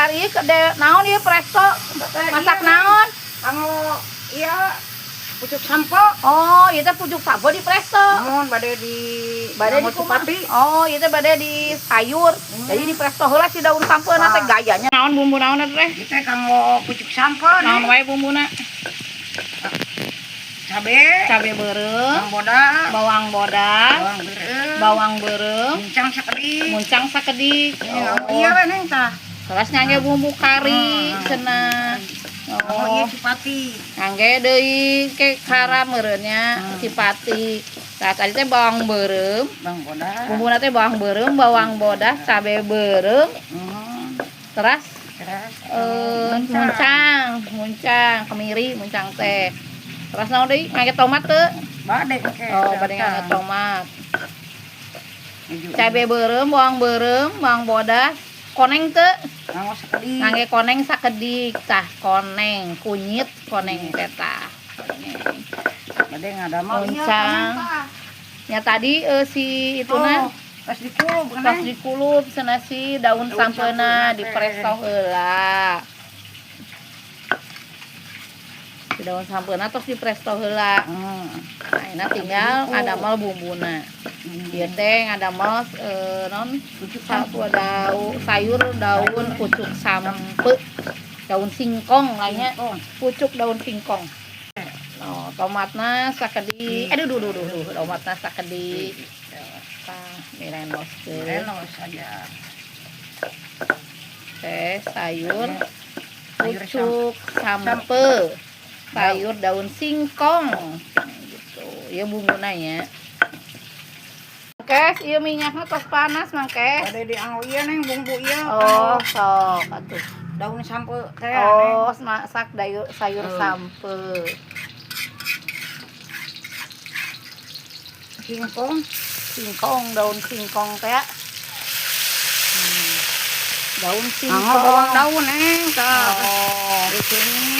Segar ieu ke naon ieu presto? Masak naon? Kanggo iya pucuk sampo. Oh, ieu teh pucuk sampo di presto. Namun bade di bade di cipati. Oh, ieu teh bade di sayur. Jadi di presto heula si daun sampeuna teh gayanya. Naon bumbu naon teh? Ieu teh kanggo pucuk sampo. Naon wae bumbuna? Cabe, cabe beureum, bawang bodas, bawang bodas, bawang beureum, muncang sakedik. Muncang sakedik. Oh, iya we neng tah. Terus ngangge bumbu kari cenah. Oh, iya cipati. Ngangge deui ke kara meureun nya cipati. Tah tadi teh bawang beureum, bawang bodas. Bumbuna teh bawang beureum, bawang bodas, cabe beureum. Terus muncang, muncang, kemiri, muncang teh. Terus naon deui? Ngangge tomat teu? Bade engke. Oh, bade ngangge tomat. Cabe beureum, bawang beureum, bawang bodas, koneng teu? Nganggo sakedik. Ngangge koneng sakedik tah, koneng, kunyit koneng teh tah. Bade ngadamel muncang. Nya tadi si ituna pas dikulub pas dikulub cenah si daun sampeuna dipresto heula. Si daun sampeuna tos dipresto heula. Nah, enak tinggal ngadamel bumbuna. Ieu teh ngadamel non pucuk daun sayur daun pucuk sampe, daun singkong lainnya, pucuk daun singkong. Oh, tomatna sakedik. Aduh duh duh duh, tomatna sakedik. Tah, direnoskeun. Direnos aja. Teh sayur pucuk sampe. Sayur daun singkong gitu. Ya bumbuna nya. Mangkes, ieu minyakna tos panas mangkes. Bade dianggo ieu neng bumbu ieu. Oh, sok atuh. Daun sampe teh. Oh, masak sayur sampe. Singkong, singkong, daun singkong teh. Daun singkong. Anggo bawang daun neng tah. Oh, di sini.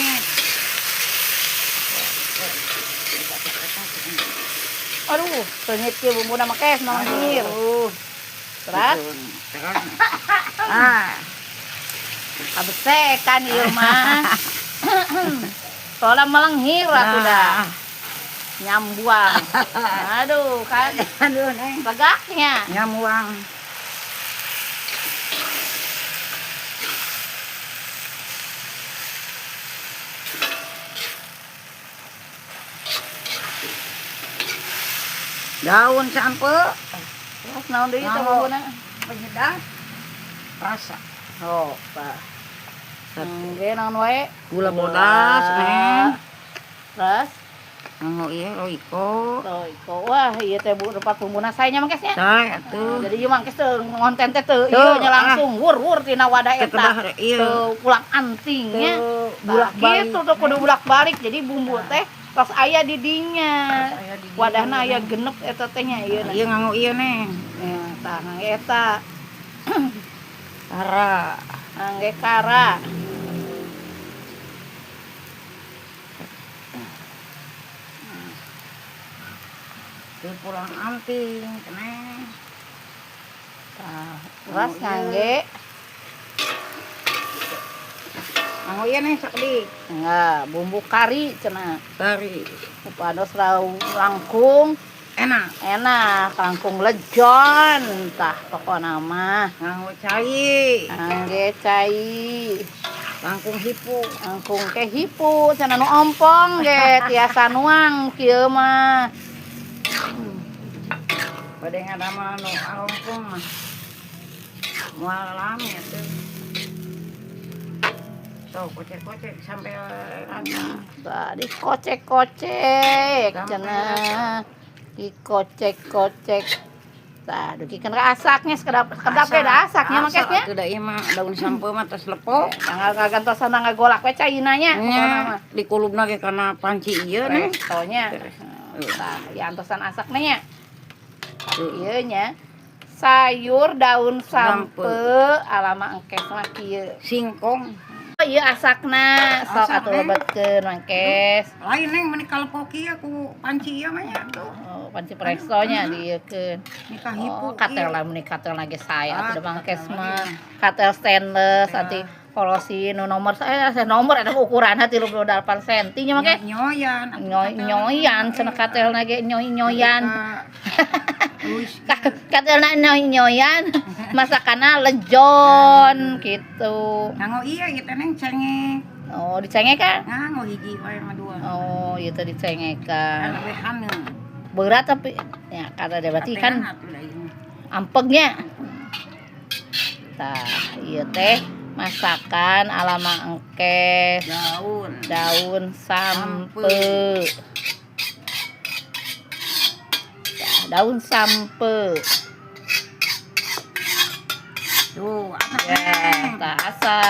Aduh, seungit kieu bumbuna mah kes manghir. Terus? Ah. Kabesekan ieu mah. Soalnya melenghir atuh dah. Nyambuang. Aduh, kan. Aduh, neng. Tegaknya. Nyambuang. Daun sampe. Terus naon deui teh bumbuna? Penyedap rasa. Oh, tah. Engge naon wae? Gula bodas, neng. Terus nganggo ieu roiko. Roiko. Wah, ieu teh bu tempat bumbuna sae nya mangkes nya. Sae atuh. Jadi ieu mangkes teu ngonten teh teu ieu nya langsung wur-wur tina wadah eta. Teu pulang anting nya. Bulak-balik. Gitu tuh kudu bulak-balik. Jadi bumbu teh tos aya di dinya. Wadahna aya genep eta teh nya ieu. Ieu nganggo ieu neng. Ya, tah ngangge eta. Kara. Ngangge kara. Teu pulang anting keneh. Tah, terus ngangge nganggo ieu neng sakedik. Enggak, bumbu kari cenah. Kari. Upados langkung enak. Enak, langkung lejon tah pokona mah. Nganggo cai. Ngangge cai. Langkung hipu. Langkung ke hipu cenah nu ompong ge tiasa nuang kieu mah. Bade ngadamel nu alompong mah. Moal lami atuh. Sok kocek-kocek sampai rata. Tah dikocek-kocek cenah. Dikocek-kocek. Tah dugi kan asaknya sekedap we da asaknya mangkesnya. Atuh da ieu mah daun sampe mah tos lepok. Tanggal ngagantosan ngagolak we caina nya pokona mah. Dikulubna ge kana panci ieu neng. Prestonya. Tah, ya antosan asakna nya. Ieu nya sayur daun sampe alama engkes mah kieu. Singkong. Oh, ieu asakna sok atuh lebetkeun mangkes. Lain neng meuni kalepok ieu ku panci ieu mah nya tuh. Oh, panci prestonya dieukeun. Nikah hipu. Oh, katel lah meuni katel lagi sae atuh mangkes mah. Katel stainless nanti Kolosi nu nomor saya nomor ada ukuranna 38 cm nya make. Nyoyan. Nyoy nyoyan cenah, katelna ge nyoy nyoyan. Wis. Katelna nyoy nyoyan, masakanna lejon gitu. Nganggo iya gitu, Neng, cengek. Oh, dicengekan? Nganggo hiji wae mah, dua. Oh, itu Kan dicengekan. Lebih haneung. Berat tapi ya karena dia berarti kan Katelna atuh da ieu mah. Ampegnya. Tah, ieu teh masakan ala Mak Engkes. Daun. Daun sampeu. Tah, daun sampeu. Tuh, asak, Ya, Neng. tah asak.